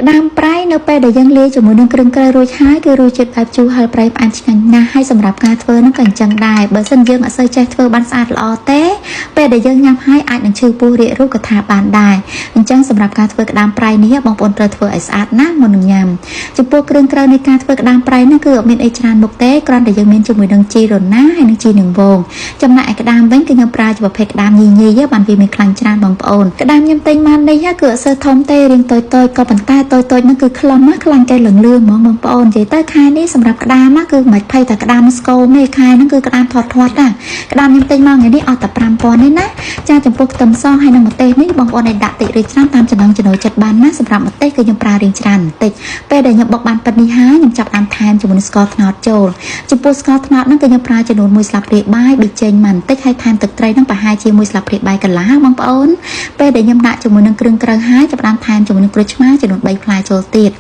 ក្តាមប្រៃនៅពេលដែលយើងលាយជាមួយនឹងគ្រឿងក្រៅរួចហើយគឺរសជាតិបែបជូរហឹរប្រៃផ្អែមឆ្ងាញ់ណាស់ហើយសម្រាប់ការធ្វើហ្នឹងក៏អញ្ចឹងដែរបើសិនយើងអត់សូវចេះធ្វើបានស្អាតល្អទេពេលដែលយើងញ៉ាំហើយអាចនឹងឈឺពោះរាករូសក៏ថាបានដែរអញ្ចឹងសម្រាប់ការធ្វើក្តាមប្រៃនេះបងប្អូនត្រូវធ្វើឲ្យស្អាតណាស់មុននឹងញ៉ាំចំពោះគ្រឿងក្រៅនៃការធ្វើក្តាមប្រៃហ្នឹងគឺអត់មានអីច្រើនមុខទេគ្រាន់តែយើងមានជាមួយនឹងជីរណាហើយនិងជីនឹងវងចំណែកឯក្តាមវិញគឺខ្ញុំប្រើជាប្រភេទក្តាមញីញីបានវាមានខ្លាញ់ច្រើនបងប្អូនក្តាមខ្ញុំទិញមកនេះគឺអត់សូវធំទេរាងតូចតូចក៏ប៉ុន្តែតូចតូចហ្នឹងគឺខ្លឹមណាខ្លាញ់កែលឿងលឿងហ្មងបងប្អូននិយាយទៅខែនេះសម្រាប់ក្តាមណាគឺមិនភ័យតែក្តាមស្គមទេខែហ្នឹងគឺក្តាមធាត់ធាត់ណាក្តាមខ្ញុំទិញមកថ្ងៃនេះអស់តែ5000នេះណាចាចំពោះខ្ទឹមសហើយនិងម្ទេសនេះបងប្អូនឲ្យដាក់តិចឬច្រើនតាមចំណង់ចំណូលចិត្តបានណាសម្រាប់ម្ទេសគឺខ្ញុំប្រើរាងច្រើនបន្តិចពេលដែលខ្ញុំបុកបានប៉ុណ្នេះហើយខ្ញុំចាប់បានថែមជាមួយនឹងស្ករត្នោតចូលចំពោះស្ករត្នោតហ្នឹងគឺខ្ញុំប្រើចំនួន1ស្លាបព្រាបាយប៊ីចេងមកបន្តិចហើយថែមទឹកត្រីហ្នឹងប្រហែលជាមួយស្លាបព្រាបាយកន្លះបងប្អូនពេលដែលខ្ញុំដាក់ជាមួយនឹងគ្រឿងក្រៅហើយចាប់បានថែមជាមួយនឹងក្រូចឆ្មាចំនួន3ផ្លែចូលទៀត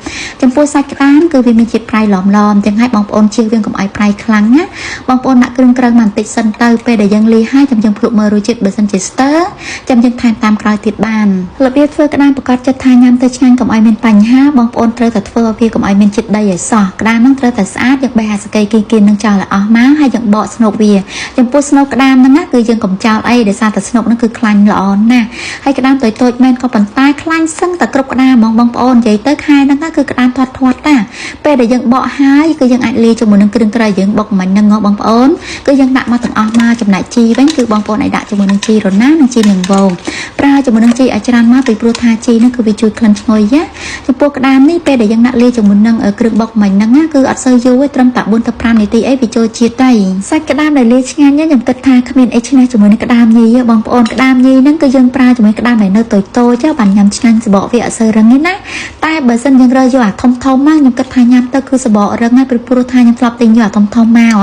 ចំពោះសាច់ក្តាមគឺវាមានជាតិប្រៃឡមឡមចឹងហើយបងប្អូនជៀសវាងកុំឲ្យប្រៃខ្លាំងណាបងប្អូនដាក់គ្រឿងក្រៅមកបន្តិចសិនទៅពេលដែលយើងលាយហើយចាំយើងភ្លក់មើលរសជាតិបើសិនជាស្ទើចាំយើងថែមតាមក្រោយទៀតបានរបៀបធ្វើក្តាមប្រកាសចិត្តថាញ៉ាំទៅឆ្ងាញ់កុំឲ្យមានបញ្ហាបងប្អូនត្រូវតែធ្វើឲ្យវាកុំឲ្យមានជាតិដីឲ្យសោះក្តាមហ្នឹងត្រូវតែស្អាតយើងបេះអាសកីគីគីនឹងចោលឲ្យអស់មកហើយយើងបកស្នូកវាចំពោះស្នូកក្តាមហ្នឹងណាគឺយើងកុំចោលអីដោយសារតែស្នូកហ្នឹងគឺខ្លាញ់ល្អណាស់ហើយក្តាមតូចតូចមែនក៏ប៉ុន្តែខ្លាញ់សឹងតែគ្រប់ក្តាមហ្មងបងប្អូននិយាយទៅខែហ្នឹងគឺក្តាមធាត់ធាត់តាពេលដែលយើងបកហើយគឺយើងអាចលាយជាមួយនឹងគ្រឿងក្រៅយើងបុកមិញហ្នឹងបងប្អូនគឺយើងដាក់មកទាំងអស់មកចំណែកជីវិញគឺបងប្អូនឲ្យដាក់ជាមួយនឹងជីរណានិងជីនឹងវងប្រើជាមួយនឹងជីឲ្យច្រើនមកពីព្រោះថាជីហ្នឹងគឺវាជួយក្លិនឈ្ងុយណាចំពោះក្តាមនេះពេលដែលយើងដាក់លាយជាមួយនឹងគ្រឿងបុកមិញហ្នឹងគឺអត់សូវយូរទេត្រឹមតែ4ទៅ5នាទីអីវាចូលជាតិហើយសាច់ក្តាមដែលលាយឆ្ងាញ់ខ្ញុំគិតថាគ្មានអីឆ្នះជាមួយនឹងក្តាមញីបងប្អូនក្តាមញីហ្នឹងគឺយើងប្រើជាមួយក្តាមដែលនៅតូចតូចបានញ៉ាំឆ្ងាញ់សបកវាអត់សូវរឹងទេណាតែបើសិនយើងរើសយកអាធំធំមកខ្ញុំគិតថាញ៉ាំទៅគឺសបករឹងហើយព្រោះថាខ្ញុំធ្លាប់ទិញយកអាធំធំមក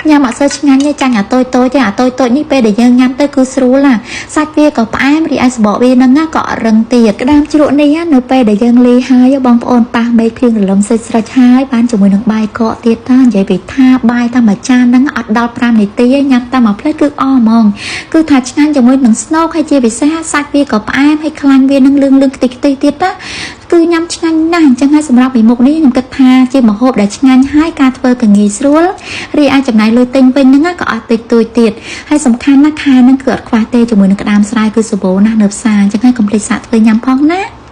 ញ៉ាំអត់សូវឆ្ងាញ់ទេចាញ់អាតូចតូចទេអាតូចតូចនេះពេលដែលយើងញ៉ាំទៅគឺស្រួលណាសាច់វាក៏ផ្អែមរីឯសបកវាហ្នឹងក៏អត់រឹងទៀតក្តាមជ្រក់នេះនៅពេលដែលយើងលាយហើយបងប្អូនប៉ះមេឃភ្លៀងរលឹមសិចស្រេចហើយបានជាមួយនឹងបាយកកទៀតតានិយាយពីថាបាយតាមមួយចានហ្នឹងអត់ដល់5នាទីញ៉ាំតាមមួយផ្លេតគឺអស់ហ្មងគឺថាឆ្ងាញ់ជាមួយនឹងស្នូកហើយជាពិសេសសាច់វាក៏ផ្អែមហើយខ្លាញ់វានឹងលឿងលឿងខ្ទេចខ្ទេចទៀតណាគឺញ៉ាំឆ្ងាញ់ណាស់អញ្ចឹងហើយសម្រាប់ពីមុខនេះខ្ញុំគិតថាជាម្ហូបដែលឆ្ងាញ់ហើយការធ្វើក៏ងាយស្រួលរីឯចំណាយលុយទិញវិញហ្នឹងក៏អត់តិចតួចទៀតហើយសំខាន់ណាស់ខែហ្នឹងគឺអត់ខ្វះទេជាមួយនឹងក្តាមស្រែគឺសម្បូរណាស់នៅផ្សារអញ្ចឹងហើយកុំភ្លេចសាកធ្វើញ៉ាំផងណា។